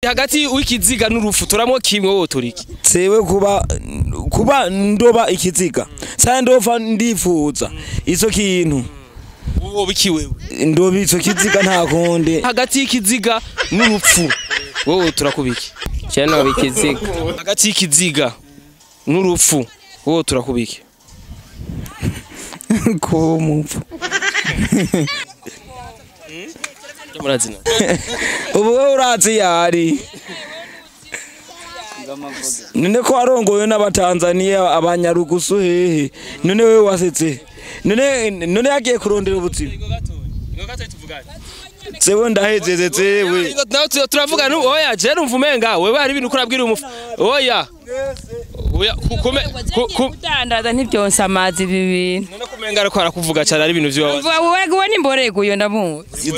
Hagati w'ikiziga n'urufu turamwo kimwe wowe turiki. Sewe kuba ndoba ikiziga. Saya ndova ndifuza ico kintu. Wowe biki wewe? Ndoba ico kiziga nta kundi. Hagati y'ikiziga n'urupfu wowe turakubiki. Cyane bikiziga. Hagati y'ikiziga n'urupfu wowe turakubiki. Ko mupfu. Murazina. Ubu wewe urazi yari. None ko arongoye n'abatanzania abanyarugusu hehe. None wewe wasetse. None yagiye kurondera ubuzima. Sewe ndahezeze sewe. Turavuga nu oya je numva umenga wewe hari ibintu kurabwira umufu. Oya. Oya kukume kudandaza ntibyonsa amazi bibintu. None kumenga ariko arakuvuga cyane ari ibintu vyo. Wewe nimborego yo ndamuzi.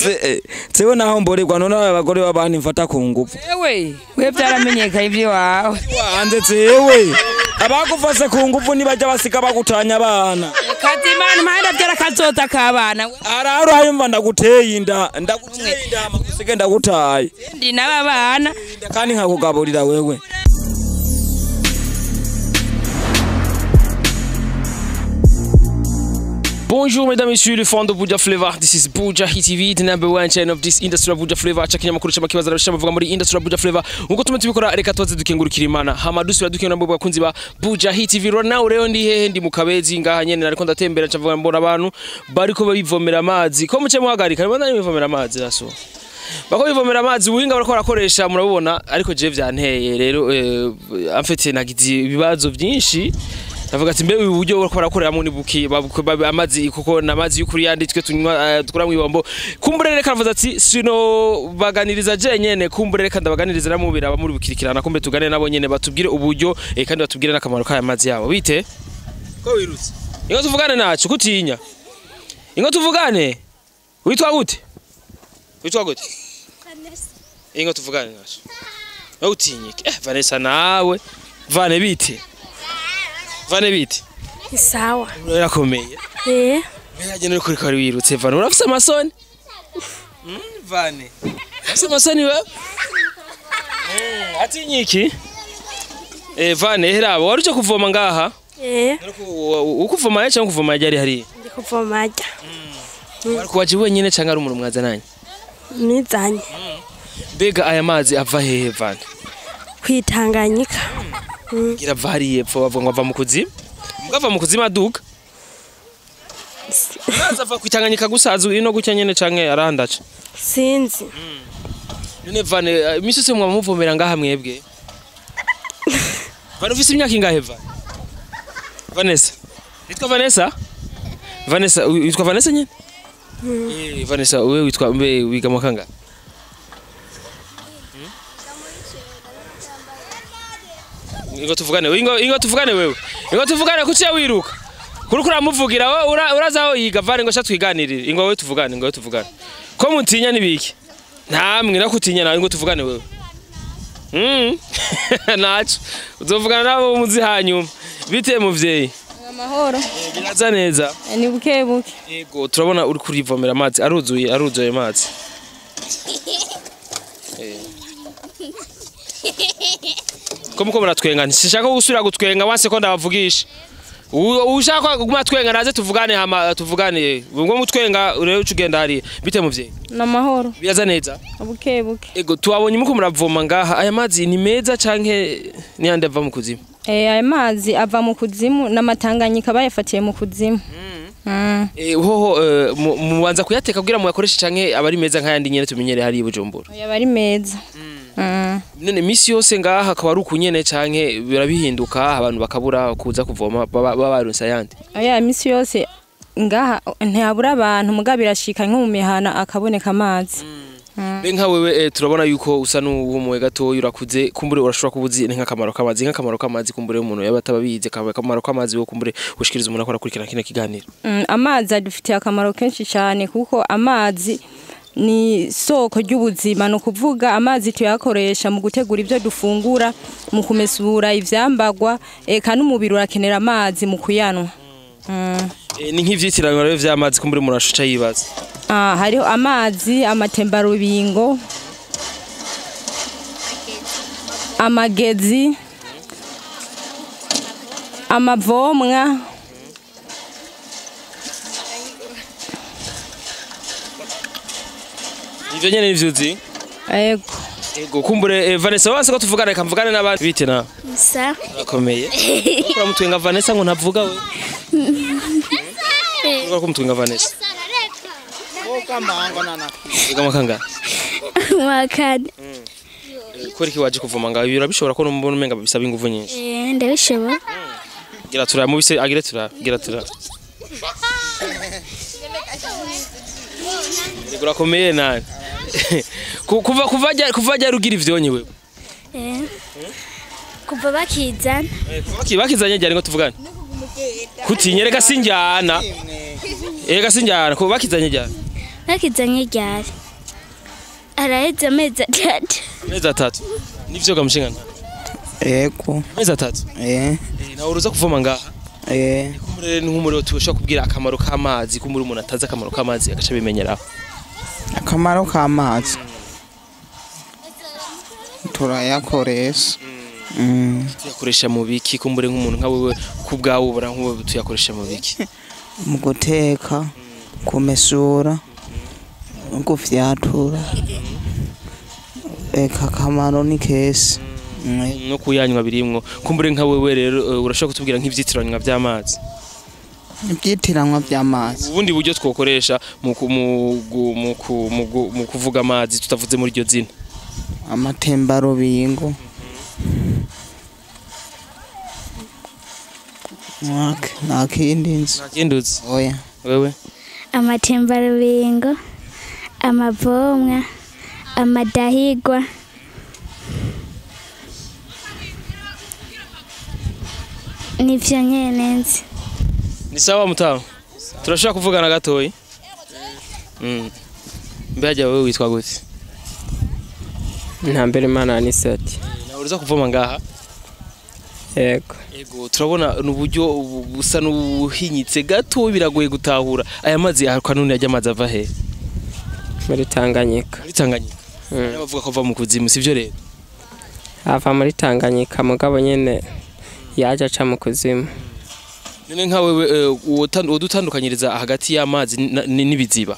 Sewe naho mboregwa none abagore babandi mfata ku ngufu. Wewe we byaramenyekaye ibyo wawe. Wanze sewe. Abagufase ku ngufu nibajya basika bagutanya abana. Kazimana mahanda byarakazoza kabana. Araro hayumva ndaguteye inda, ndaguteye inda amasige ndagutaye. Ndi nababana kandi nkakugaburira wewe. Bonjour mesdames et messieurs, les fans de Buja Flavor. This is Buja Hit TV, the number one channel of this industry of Buja Flavor. Chakenya makuru chama kibaza rabisha bavuga muri industry of Buja Flavor. Nkuko tume tubikora reka tuze dukengurukira Imana. Hama dusubira dukengura mbwe bakunzi ba Buja Hit TV. Right now rero ndi hehe ndi mu Kabezi ngaha nyene nariko ndatembera ncavuga mbona abantu bariko babivomera amazi. Ko muce muhagarika nibona bivomera amazi raso. Bako bivomera amazi ubuhinga bariko barakoresha murabubona ariko je vyanteye rero amfete nagize ibibazo byinshi. Navuga ati mbe ubu buryo bariko barakoreramo ni buki amazi kuko namazi y'ukuri yanditswe tunywa dukura mu ibombo. Kumbure reka aravuze ati sino baganiriza je nyene kumbure reka ndabaganiriza namubira abamuri bukirikirana kumbe tugane nabo nyene batubwire uburyo kandi batubwire nakamaro kaya amazi yabo. Bite ko wirutse ingo tuvugane nacu kutinya ingo tuvugane witwa gute witwa gute Vanessa ingo tuvugane nacu wowe utinyike Vanessa nawe Vane bite Vane biti. Sawa. Urakomeye. Eh. Mbega nuri kuri kari wirutse Vane. Urafise amasoni? Vane. Urafise amasoni wewe? Atinyiki? Vane herabo waruje kuvoma ngaha? Eh. Ukuvoma yacha kuvoma yari hari? Ndi kuvoma ajya. Wari kuwaje wenyene canke ari umuntu mwazananye? Nizanye. Mbega aya mazi ava hehe Vane? Kwitanganyika. Gira variye pfo bavuga ngo ava mu kuzimu. Mugava mu kuzimu aduka. Naza ava kwitanganyika gusaza ino gutya nyene canke arandaca. Sinzi. None Vane imisi se mwamuvomera ngaha mwebwe. Vane ufise imyaka ingahe Vane? Vanessa. Witwa Vanessa? Vanessa witwa Vanessa nyene? Vanessa wewe witwa mbe wiga mu kanga? Ingo tuvugane, ingo tuvugane wewe. Ingo tuvugane kuciya wiruka. Kuri kuramuvugira wewe uraza aho yiga Vane ngo shatwiganirire. Ingo wewe tuvugane, ingo wewe tuvugane. Ko mutinya nibiki? Ntamwe nakutinya nawe ingo tuvugane wewe. Nacho. Uzovugana nabo muzi hanyuma. Bite muvyeyi? Amahoro. Biraza neza. Ni buke buke. Yego, turabona uri kurivomera amazi aruzuye amazi. Ko muratwenga ntishaka gusubira gutwenga wanse ko ndabavugisha. Ushaka kuguma twenga naze tuvugane hama tuvugane. Ubwo mutwenga rero ucugenda hari bite muvyeyi? Namahoro. Biraza neza. Buke buke. Ego tuwabonye muko muravoma ngaha aya mazi ni meza canke ni ande ava mu kuzimu? Aya mazi ava mu kuzimu n'amatanganyika bayafatiye mu kuzimu. Hoho mubanza kuyateka kugira muyakoreshe canke abari meza nk'ayandi nyene tumenyere hari Bujumbura. Oya bari meza. None misi yose ngaha akaba ari ukunyene canke birabihinduka abantu bakabura kuza kuvoma babarunsa yandi. Oya misi yose ngaha ntihabura abantu mugabirashika nko mu mihana akaboneka amazi. Be nka wewe turabona yuko usa n'uwumuwe gatoya urakuze kumbure urashobora kubuzi nk'akamaro k'amazi nk'akamaro k'amazi kumbure umuntu yaba atababize akamaro k'amazi wo kumbure ushikiriza umuntu akora kurikirana kino kiganiro. Amazi adufitiye akamaro kenshi cyane kuko amazi ni soko ry'ubuzima no kuvuga amazi tuyakoresha mu gutegura ibyo dufungura mu kumesura ivyambagwa eka n'umubiri urakenera amazi mu kuyanwa. Ni nk'ivyitiranywa rero vy'amazi kumbure umuntu ashuca yibaza. Hariho amazi amatembarubingo. Amagezi, amavomwa. Ivyo nyene nivyo uzi? Yego. Ego, kumbure Vanessa wase ko tuvugana, reka mvugane n'abandi. Bite na? Sa. Urakomeye. Ukora mutwenga Vanessa ngo ntavuga we. Ukora kumutwenga Vanessa. Wiga makanga. Mwakane. Kubera iki waje kuvoma ngaho? Ibi urabishobora ko mbona umenga bisaba inguvu nyinshi. Ndabishobora. Gira tura mubise agire tura, gira tura. Ego, urakomeye nani? Kuva jya rugira ivyonye wewe. Kuva bakizana. Bakizanye ryari ngo tuvugane? Kutinyereka sinjyana. Erega sinjyana, kuva bakizanye ryari? Bakizanye ryari? Araheze amezi 3. Amezi 3. Nivyo gamushinga nta. Yego. Amezi 3. Nawe uruza kuvoma ngaha. Kumure nk'umuriro tushobora kubwira akamaro k'amazi, kumure umuntu atazi akamaro k'amazi agaca bimenyeraho. Akamaro k'amazi turayakoresha. Tuyakoresha mu biki? Kumbure nk'umuntu nka wewe ku bwawe ubura nk'ubu tuyakoresha mu biki? Mu guteka, kumesura, gufyatura. Eka akamaro ni kesi. No kuyanywa birimwo. Kumbure nka wewe rero urashobora kutubwira nk'ivyitiranywa by'amazi? Ibyitiranwa by'amazi. Ubundi buryo twokoresha mu kuvuga amazi tutavuze muri iryo zina. Amatembarubingo. Nta kindi nzi. Nta kindi uzi? Oya. Wewe? Amatembarubingo, amavomwa, amadahigwa. Nivyo nyene nzi. Ni sawa mutamu. Turashobora kuvugana gatoyi? Mbe wewe witwa gute? Ntambere Imana Aniseti. Nawe uruza kuvoma ngaha? Yego. Yego, turabona n'uburyo busa n'ubuhinyitse gato, biragoye gutahura. Aya mazi kanuni ajya amazi ava he? Muri Tanganyika. Muri Tanganyika. Bavuga ko ava mu kuzimu, sivyo rero? Ava muri Tanganyika mugabo nyene yaje aca mu kuzimu. None nka wewe udutandukanyiriza hagati y'amazi n'ibiziba.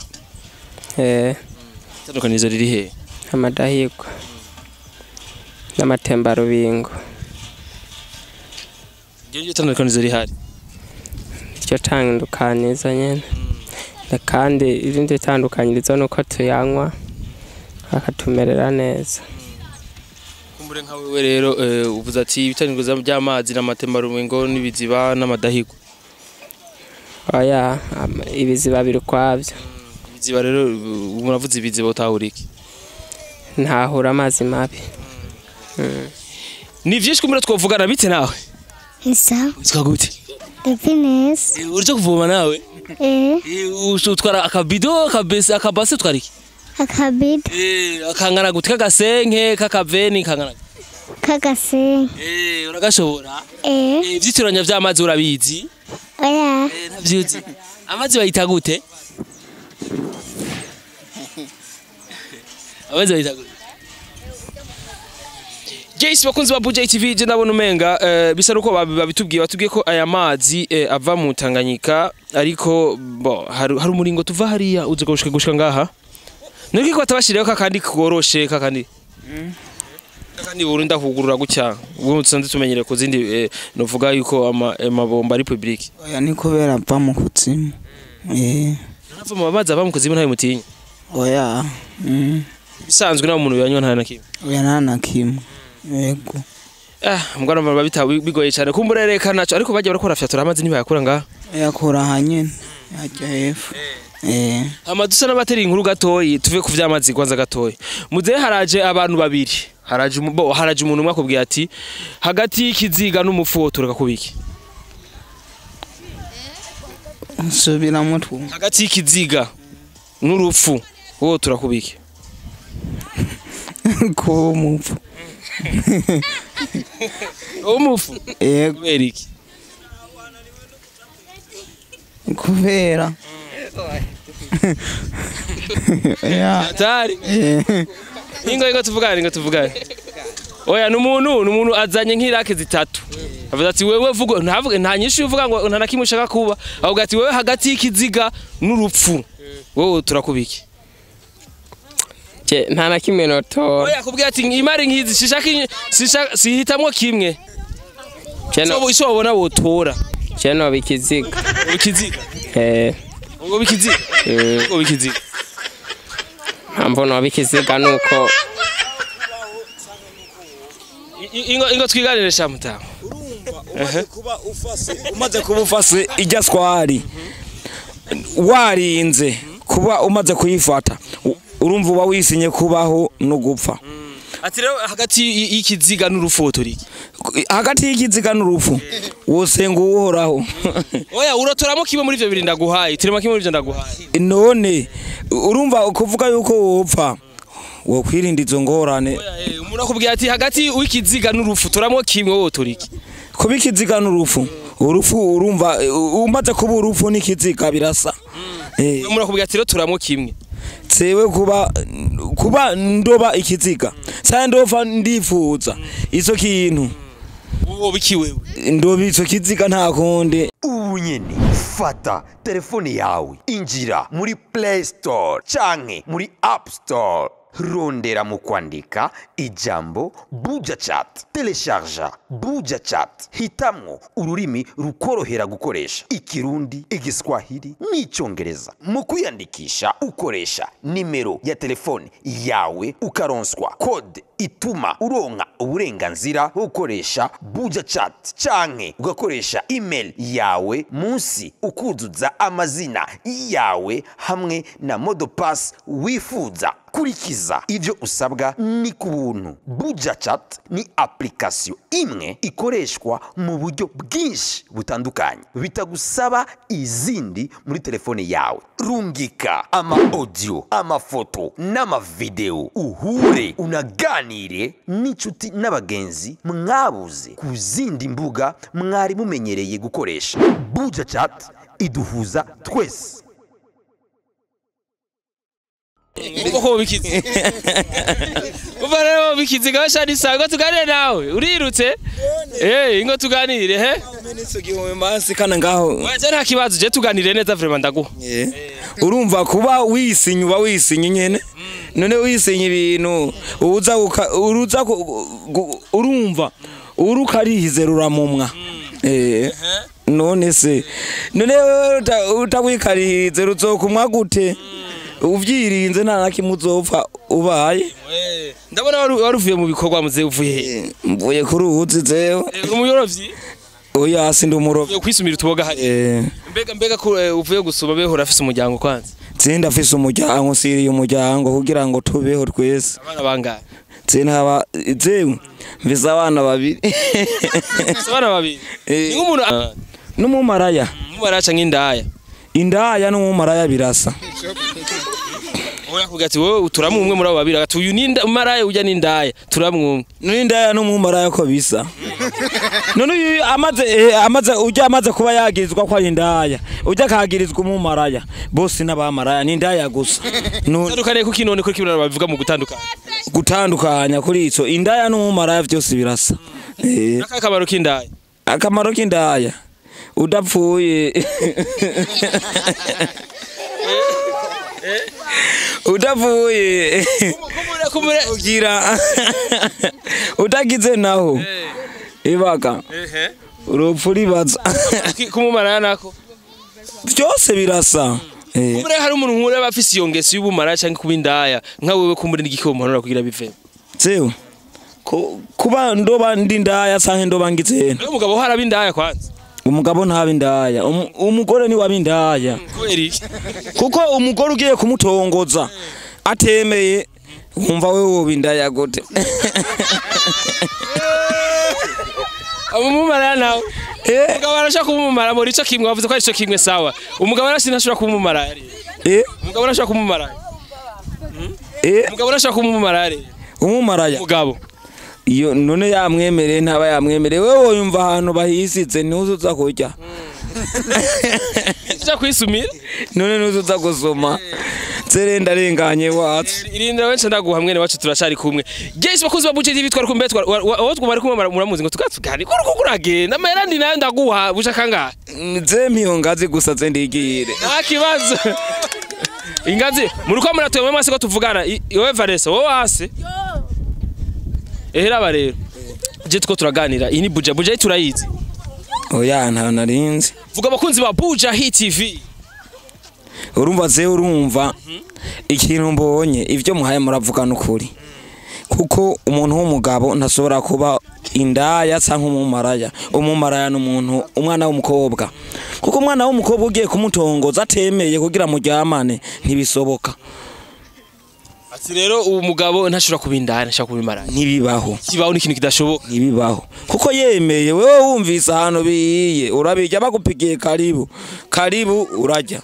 Itandukanyirizo riri he? Amadahigwa n'amatembarubingo. Iryo tandukanyirizo rihari? Iryo tandukanyirizo nyene. Kandi irindi tandukanyirizo nuko tuyanywa akatumerera neza. Kumbure nka wewe rero uvuze ati ibitandukanyirizo by'amazi n'amatembarubingo n'ibiziba n'amadahigwa. Oya, ibiziba biri kwavyo. Ibiziba rero muravuze ibiziba utahura iki? Ntahura amazi mabi. Ni vyinshi kumbure twovugana. Bite nawe? Ni sawa. Witwa gute? Happiness. Urije kuvoma nawe? Utwara akabido, akabese, akabase utwara iki? Akabido. Akangana gute? Kagasenke, kakaveni, kangana? Kagasenke. Uragashobora? Ivyitiranya vy'amazi urabizi? Oya. Ntavyuzi. Amazi bayita gute? Amazi bayita gute? Jace bakunzi ba Buja TV, je ndabona umenga bisa nuko babitubwiye, batubwiye ko aya mazi ava mu Tanganyika, ariko bo hari umuringo tuva hariya uze gushika ngaha. Niki ko batabashiriyeho kakandi koroshe kakandi. Kakandi Burundi kugurura gutya. Ubu tusanze tumenyere ko zindi novuga yuko amabomba ari public. Oya, ni kubera ava mu kuzimu. Ava mu mazi ava mu kuzimu ntayo mutinya. Oya. Bisanzwe na umuntu yanywa nta na kimwe. Oya, nta na kimwe. Yego. Mbwana babita bigoye cyane kumbura reka naco, ariko bajya barakora fyatura amazi ntibayakura ngaha. Yakura hanyene yajya hepfo. Hama dusa n'abateri inkuru gatoyi, tuve ku vy'amazi kwanza gatoyi. Muzehe haraje abantu babiri. Haraje haraje umuntu umwe akubwiye ati hagati y'ikiziga n'umufu tureka kubiki. Nsubira mutwe. Hagati y'ikiziga n'urupfu wowe turakubiki. Ko mupfu. Umufu. Yego. Kubera iki? Kubera. Ya. Atari. Ingo tuvugane, ingo tuvugane. Oya numuntu azanye nk'irake zitatu. Avuga ati wewe vuga ntavuge nta nyinshi uvuga ngo nta nakimwe ushaka kuba. Avuga ati wewe hagati y'ikiziga n'urupfu. Wowe turakubiki. Je nta na kimwe notora. Oya akubwira ati imari nkizi sishaka sihitamwo kimwe. Je no ico wabona wotora. Je no bikiziga. Bikiziga. Ngo bikiziga. Ngo bikiziga. Mpamvu no bikiziga nuko ingo twiganire shamutamu. Umaze kuba ufase ijya swari warinze kuba umaze kuyifata urumva uba wisinye kubaho no gupfa. Ati rero hagati y'ikiziga n'urupfu toriki. Hagati y'ikiziga n'urupfu wosenga uhoraho. Oya urotoramo kimwe muri ivyo bibiri ndaguhaye, turema kimwe muri ivyo ndaguhaye. None urumva kuvuga yuko wopfa wokwirinda izo ngorane. Umuntu akubwira ati hagati w'ikiziga n'urupfu turamo kimwe wowe toriki. Kuba ikiziga n'urupfu, urupfu urumva umaze kuba urupfu n'ikiziga birasa. Umuntu akubwira ati rero turamo kimwe. Tsewe kuba ndoba ikiziga saya ndofa ndifuza ico kintu uwo bikiwewe ndoba ico kiziga nta kundi. Ubu nyene fata telefone yawe injira muri Play Store canke muri App Store, rondera mu kwandika ijambo Buja Chat, telecharja Buja Chat, hitamwo ururimi rukorohera gukoresha, Ikirundi, Igiswahili n'Icyongereza. Mu kwiyandikisha ukoresha nimero ya telefone yawe ukaronswa code ituma uronka uburenganzira bwo gukoresha Buja Chat, canke ugakoresha email yawe munsi ukuzuza amazina yawe hamwe na mot de passe wifuza. Kurikiza ivyo usabwa ni ku buntu. Buja Chat ni application imwe ikoreshwa mu buryo bwinshi butandukanye bitagusaba izindi muri telefone yawe. Rungika ama audio, amafoto n'amavideo, uhure unaganire n'inshuti n'abagenzi mwabuze ku zindi mbuga mwari mumenyereye gukoresha. Buja Chat iduhuza twese. Uko bikizi. Uva rero bikizi gasha nisango tuganire nawe. Urirutse? Ingo tuganire he? Kana ngaho. Waje nta kibazo je tuganire neza vraiment ndaguha. Urumva kuba wisinye uba wisinye nyene. None wisinye ibintu uza uruza urumva urukarihize ruramumwa. None se none utakwikarihize ruzokumwa gute? Uvyirinze nta nakimwe uzopfa ubaye. Ndabona waruvuye mu bikorwa muze uvuye he? Mvuye kuri uzi zewe. Umuyorovyi? Oya sindi umurovyi. Kwisumira utuboga hari. Mbega ko uvuye gusuma beho urafise umuryango kwanza? Tsinda afise umuryango, siriye umuryango kugira ngo tubeho twese. Abana bangahe? Tsinda zewe mvise abana babiri. Abana babiri. Ni nk'umuntu n'umumaraya. Umumaraya canke indaya? Indaya n'umumaraya birasa. Oya kugira ati wowe turamwe umwe muri abo babiri ati uyu ni maraya ujya ni indaya turamwe umwe. Ni indaya n'umumaraya ko bisa. None uyu amaze ujya amaze kuba yagirizwa ko ari indaya, ujya kagirizwa umumaraya, bose n'abamaraya ni indaya gusa. Tandukane kuki none kuri kibona babivuga mu gutandukana. Gutandukanya kuri ico indaya n'umumaraya byose birasa. Akamaro k'indaya. Akamaro k'indaya udapfuye. Udavuye kugira utagize naho ibaka urupfu ribaza kumumaraya nako byose birasa. Kumure hari umuntu nkure abafise iyo ngeso y'ubumara canke kuba indaya nka wewe kumure n'igiko muhanura kugira bive. Zewe kuba ndoba ndi indaya canke ndoba ngize. Umugabo haraba indaya kwanza. Umugabo ntaba indaya, umugore ni wabindaya. Kuko umugore ugiye kumutongoza atemeye wumva wewe wobindaya gute? Umumara nawe. Umugabo arashaka kumumara muri ico kimwe wavuze ko ari ico kimwe sawa. Umugabo arashaka kumumara. Umugabo arashaka kumumara. Umugabo arashaka kumumara. Umumaraya. Umugabo. Iyo none yamwemereye ntaba yamwemereye wewe yumva ahantu bahisize ntuzuza kurya. Uza kwisumira none ntuzuza gusoma. Zere ndarenganye watsi. Irindira wenshi ndaguha mwene wacu turacari kumwe. Guys bakunzi ba Buja TV twari kumbe twari aho twari kumwe muramuzi ngo tukatugani kuri kuko uragenda amahera ndi nayo ndaguha buca kangahe? Nze mpiyo ngazi gusa ze ndigire. Nta kibazo. Ingazi muriko muratwe mwese ko tuvugana iwe Vanessa wowe hasi. Ehera ba rero. Je tuko turaganira iyi ni Buja Buja turayizi. Oya nta narinzi. Vuga abakunzi ba Buja Hit TV. Urumva ze urumva ikintu mbonye ivyo muhaye muravugana ukuri. Kuko umuntu w'umugabo ntashobora kuba indaya canke umumaraya. Umumaraya n'umuntu umwana w'umukobwa. Kuko umwana w'umukobwa ugiye kumutongoza atemeye kugira muryamane ntibisoboka. Ati rero uwo mugabo ntashobora kuba indaya ntashobora kuba imaraya. Ntibibaho. Kibaho n'ikintu kidashoboka. Ntibibaho. Kuko yemeye wewe wumvise ahantu biyiye urabijya bagupigiye karibu. Karibu urajya.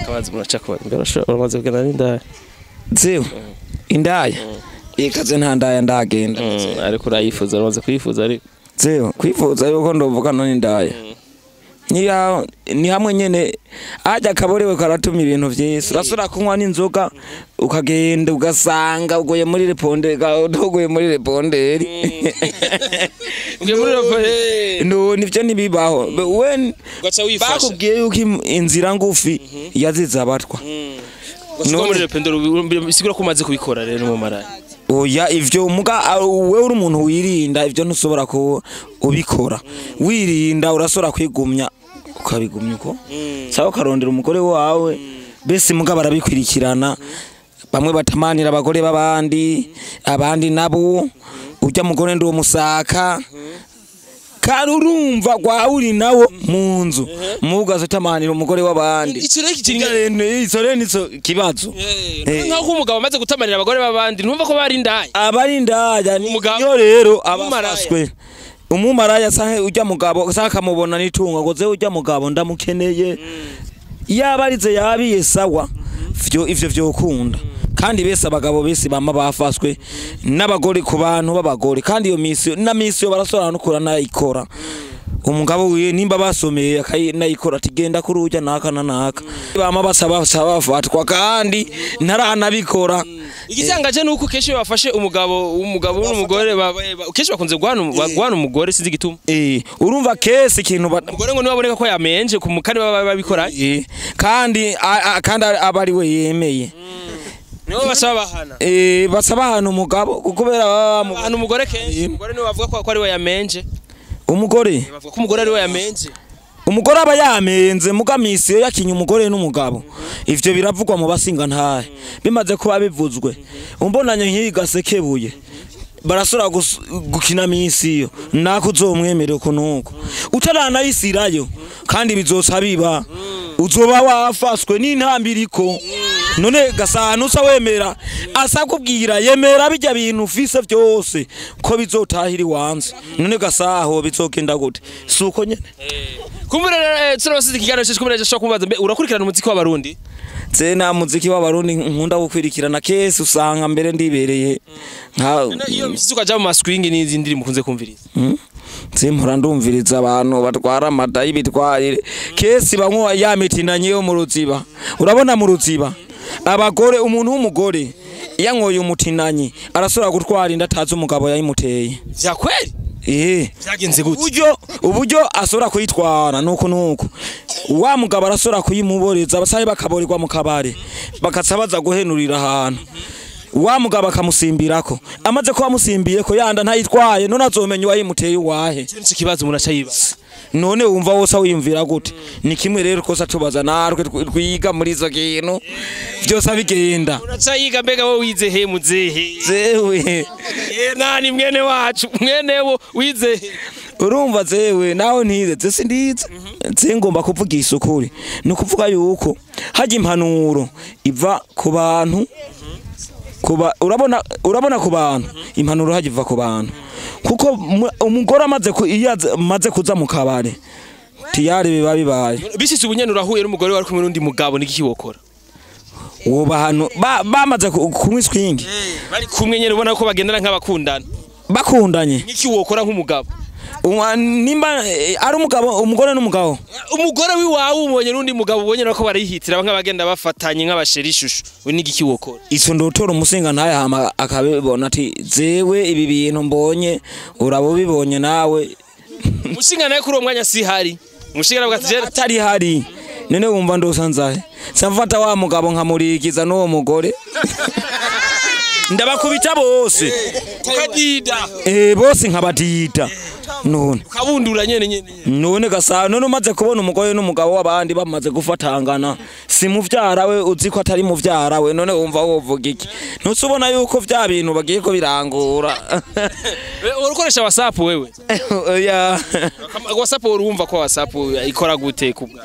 Akabazo muraca kuba mbere uramaze kugenda n'indaya. Zewe indaya. Ikaze nta ndaya ndagenda. Ariko urayifuza uramaze kuyifuza ariko. Zewe kwifuza yuko ndovugana n'indaya. Ni hamwe nyene ajya kaborewe karatuma ibintu vyinshi. Urasura kunywa n'inzoga ukagenda ugasanga ugoye muri reponde ugoye muri reponderi. Ugiye muri reponderi. No nivyo nibibaho. We ugaca wifasha. Bakubwiye yuko inzira ngufi yazize abatwa. No muri reponderi bisigura ko umaze kubikora rero mu maraya. Oya ivyo muga wewe uri umuntu wirinda ivyo ntusobora ko ubikora. Wirinda urasora kwigumya ukabigumya uko. Sawa ukarondera umugore wawe bese muga barabikwirikirana. Bamwe batamanira abagore babandi abandi nabo ujya mugore ndi umusaka. Kandi urumva kwa uri nawo mu nzu mugazo tamanira umugore w'abandi. Ico rero ico rero nico kibazo. Nkaho umugabo amaze gutamanira abagore b'abandi ntumva ko bari indaya. Abari indaya niyo rero abafashwe. Umumaraya sahe ujya mugabo saka kamubona nitunga ngo ze ujya mugabo ndamukeneye. Yabarize yabiye sawa vyo ivyo vyokunda. Kandi bese abagabo bese bama bafashwe n'abagore ku bantu b'abagore kandi iyo misiyo na misiyo barasora no kora nayikora. Umugabo wiye nimba basomeye akanayikora ati genda kuri ujya naka na naka. Bama basaba bafatwa kandi ntaranabikora. Igitangaje nuko kenshi bafashe umugabo n'umugore kenshi bakunze guhana umugore sinzi igituma. Urumva kese ikintu umugore ngo niwaboneka ko yamenje ku mukari baba babikora. Kandi kandi abari we yemeye. Nibo basaba bahana. Basaba hano umugabo kukubera hano umugore kenshi umugore niwe bavuga ko ari we yamenje. Umugore bavuga ko umugore ari we yamenje. Umugore aba yamenze muga misiyo yakinye umugore n'umugabo. Ivyo biravugwa mu basinga ntahe. Bimaze kuba bivuzwe. Umbonanye nk'iyi gasekebuye. Barasura gukina misiyo nako uzomwemere ko nuko. Utaranayisirayo kandi bizosa biba. Uzoba wafaswe n'intambiriko. None gasana usa wemera asakubwira yemera bijya bintu ufise byose ko bizotahira iwanze. None gasaho bizogenda gute? Suko nyene. Kumbure turabasize ikiganiro cyo kumbure cyo kubaza mbe urakurikirana umuziki w'abarundi? Tse na muziki w'abarundi nkunda gukwirikirana kese usanga mbere ndibereye nka iyo muziki ukaja mu maswing n'izindi ndirimbo mukunze kumviriza. Tse mpora ndumviriza abantu batwara amata y'ibitwarire kese bamwe yamitinanye yo mu ruziba. Urabona mu ruziba abagore umuntu w'umugore yankoye umutinanyi arasora gutwara inda atazi umugabo yayimuteye. Vya kweli? Vyagenze gute? Uburyo asora kuyitwara nuko nuko wa mugabo arasora kuyimuboreza abasaye bakaborerwa mu kabare bakasabaza guhenurira ahantu wa mugabo akamusimbirako amaze kuba amusimbiye ko yanda ntayitwaye none azomenya uwayimuteye uwahe. Ico kibazo umuntu acayibaza. None wumva wose wiyumvira gute? Ni kimwe rero kosa tubaza natwe twiga muri izo kintu byose abigenda. Uracayiga mbega wowe wize he muzehe? Zewe nani mwene wacu mwene wo wize he? Urumva zewe naho ntize ze sindize. Ze ngomba kuvugisha ukuri. Ni ukuvuga yuko hajya impanuro iva ku bantu kuba urabona ku bantu impanuro hajya iva ku bantu. Kuko umugore amaze kuza mu kabare tiyari biba bibaye. Bishitse ubunyene urahuye n'umugore wari kumwe n'undi mugabo niki wokora? Uwo bahano bamaze kunywa iswingi. Bari kumwe nyene ubona ko bagendana nk'abakundana. Bakundanye. Niki wokora nk'umugabo? Nimba ari umugabo, umugore n'umugabo, umugore wiwawe ubonye n'undi mugabo ubonye nako barihitira nk'abagenda bafatanye nk'abashera ishusho, we n'igiki wokora? Ico ndotora umusinga ntaye hama akabibona ati zewe ibi bintu mbonye urabubibonye nawe. Umushinga nawe kuri uwo mwanya si hari umushinga nawe ati atari hari none wumva ndosanzahe samfata wa mugabo nkamurikiza n'uwo mugore ndabakubita bose ukadida bose nkabadida none ukabundura nyene nyene none gasa none umaze kubona umugore n'umugabo w'abandi bamaze gufatangana si muvyara we uzi ko atari muvyara we none wumva wovuga iki? Ntusubona yuko vya bintu bagiye ko birangura. Urukoresha WhatsApp wewe? Oya. WhatsApp urumva ko WhatsApp ikora gute kubwa?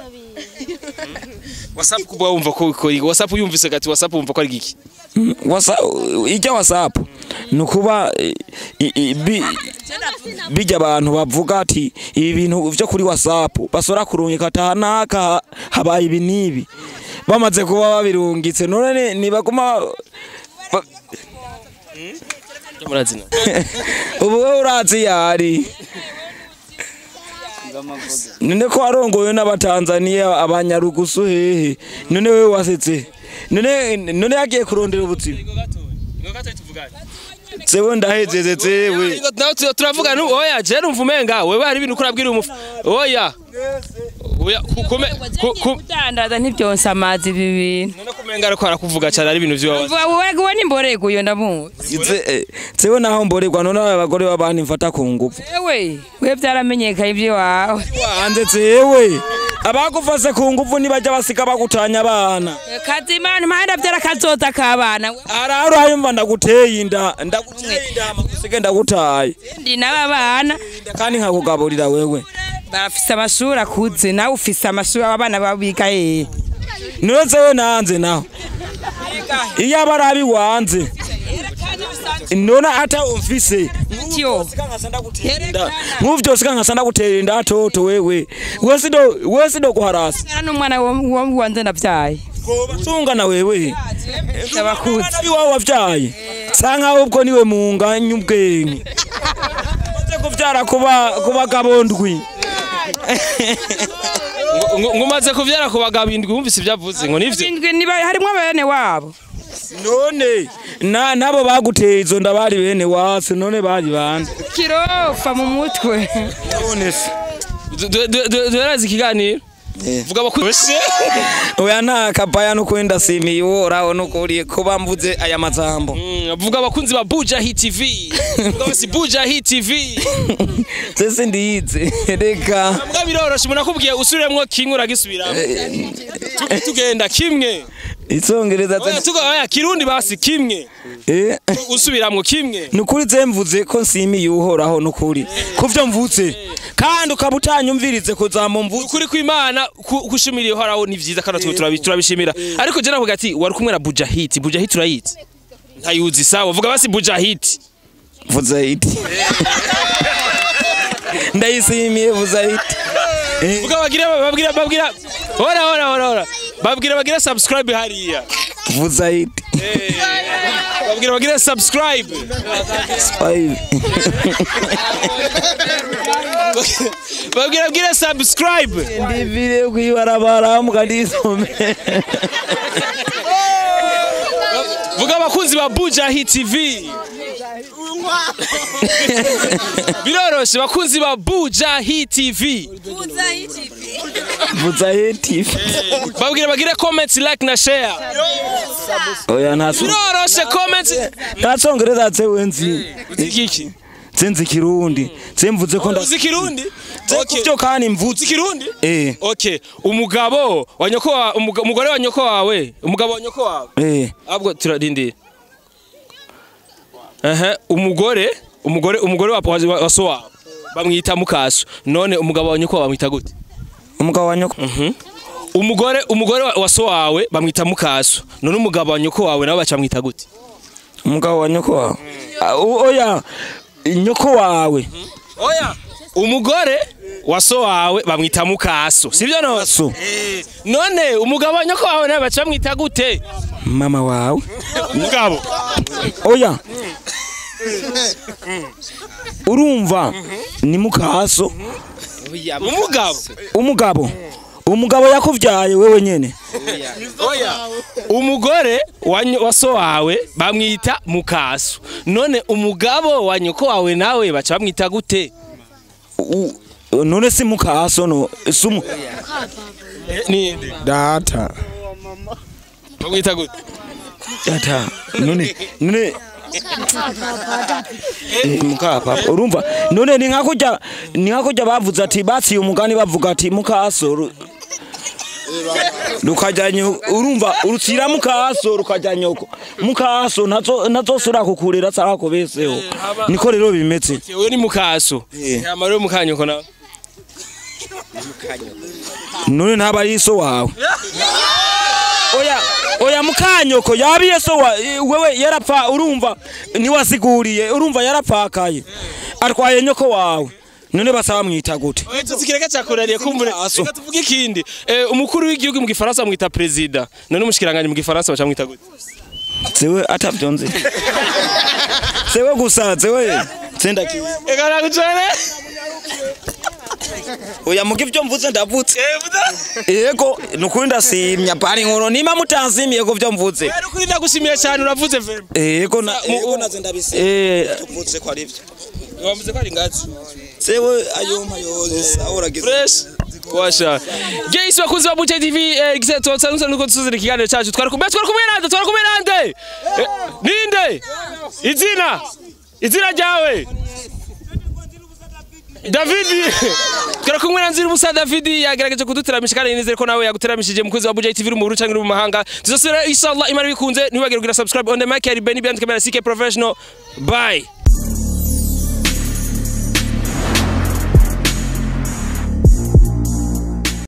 WhatsApp kubwa wumva ko ikora WhatsApp yumvise gati WhatsApp wumva ko ari giki? WhatsApp ijya WhatsApp nukuba bijya abantu bavuga ati ibi bintu byo kuri WhatsApp basora kurungika tanaka habaye ibi nibi bamaze kuba babirungitse none nibaguma murazina ubu we urazi yari none ko arongoye n'abatanzania abanyarugusu hehe none we wasetse none yagiye kurondera ubuzima. Zewe ndahezeze zewe turavuga oya je numva umenga wewe hari ibintu kurabwira umufu oya oya kukume kudandaza ntibyonsa amazi ibi bintu none kumenga ariko arakuvuga cyane ari ibintu vyo wewe ni mborego yo ndamuzi zewe naho mboregwa none abagore babandi mfata ku ngufu wewe we byaramenyekaye ibyo wawe wanze zewe abagufase ku ngufu nibajya basiga bagutanya abana Kazimana impande byarakazoza kabana araro ayumva ndaguteye inda ndaguteye inda amasige ndagutaye ndi naba bana kandi nkakugaburira wewe bafise amashuri akuze nawe ufise amashuri abana babiga hehe none zewe nanze naho iyo abarabi wanze none ata umfise nk'uvyosika nkasa ndagutera inda toto wewe wese ndo kuharasa n'umwana wanze ndavyaye tungana wewe abakuzi wawe wavyaye sanka ubwo niwe munganya ubwenge umaze kuvyara kuba gabondwi ngo umaze kuvyara ku bagabo indwi wumvise ibyavuze ngo nivyo indwi niba harimwo bene wabo none nabo baguteye izo nda bari bene wase none bari bande kirofa mu mutwe none se duheraze ikiganiro vuga abakuzi oya nta kabaya n'ukuri ndasimiye uhoraho n'ukuri kuba mvuze aya majambo vuga abakunzi ba Buja Hit TV vuga basi Buja Hit TV sese ndiyize reka mbwa biroroshe umuntu akubwiye usubiremwo kimwe uragisubiramo tugenda kimwe Icongereza oya tuga oya kirundi basi kimwe usubiramwo kimwe nukuri ze mvuze ko nsimiye uhoraho nukuri kuvyo mvutse kandi ukaba utanyumvirize kuzama mvutse ukuri kw'Imana kushimira uhoraho ni vyiza kandi turabishimira ariko je navuga ati wari kumwe na Buja Hit Buja Hit urayizi ntayuzi sawa vuga basi Buja Hit vuza hit ndayisimiye vuza hit vuga bagira babwira ora ora ora ora babwira bagira subscribe hariya vuza hit babwira bagira subscribe babwira bagira subscribe ndivire kwibarabara mukandisome vuga abakunzi ba Buja Hit TV biroroshe bakunzi ba Buja Hit TV Buja Hit TV babwira bagire comments like na share oya nta biroroshe comments nta congereza zewe nzi iki nzi kirundi nze ko uzi kirundi okay byo kandi mvuze kirundi okay umugabo wa nyoko wa umugore wa nyoko wawe umugabo wa nyoko wawe abwo turarindira umugore umugore umugore wa so wawe bamwita mukaso none umugabo wa nyoko wawe bamwita gute umugabo wa nyoko umugore umugore wa so wawe bamwita mukaso none umugabo wa nyoko wawe nawe bacamwita gute umugabo wa nyoko wawe oya nyoko wawe oya umugore wa so wawe bamwita mukaso sivyo no so none umugabo wa nyoko wawe nawe bacamwita gute mama wawe umugabo oya urumva Ni mukaso. Umugabo. Umugabo. Umugabo yakuvyaye wewe nyene. Oya. Umugore wa so wawe bamwita mukaso. None umugabo wa nyoko wawe nawe baca bamwita gute? None si mukaso no sumu. Ni data. Bamwita gute? Data. None mukapa urumva none ni nkakujya bavuze ati baciye umugani bavuga ati mukaso rukajya urumva urutsira mukaso rukajya nyoko mukaso ntazosura kukurira sarakobeseho niko rero bimeze. Wewe ni mukaso yamara mukanyoko nawe none ntaba ari so wawe. Oya mukanyoko yabiye so wewe yarapfa urumva niwasiguriye urumva yarapfakaye arwaye nyoko wawe none basaba mwita gute? Tukireka cyakorariye kumbure reka tuvuge ikindi. Umukuru w'igihugu mu Gifaransa mwita president, none umushikiranganje mu Gifaransa baca mwita gute? Zewe atavyonze. Zewe gusa zewe tsenda kiwe. Eka nakucane. Oya muga ivyo mvuze ndavutse. Yego nukuri ndasimya bari nkoro nima mutanzimiye ko vyo mvuze. Nukuri ndagushimiye cyane uravuze verbe. Yego na yego naze ndabisimye. Tuvuze ko ari ivyo. Wavuze ko ari ngazi. Zewe ayompa yose ahora fresh. Washa. Guys bakunzi ba Buja TV giseto tsanutsa nuko tuzira ikiganiro cyacu twari kumwe nande. Ninde? Izina. Izina ryawe. David. Twari kumwe na Nzirubusa David yagerageje kuduteramisha kandi nizere ko nawe yaguteramishije mukozi wa Buja TV mu Burundi cyangwa mu mahanga. Tuzosubira inshallah Imana bikunze ntibagire kugira subscribe on the mic ya Benny Behind Camera CK Professional. Bye.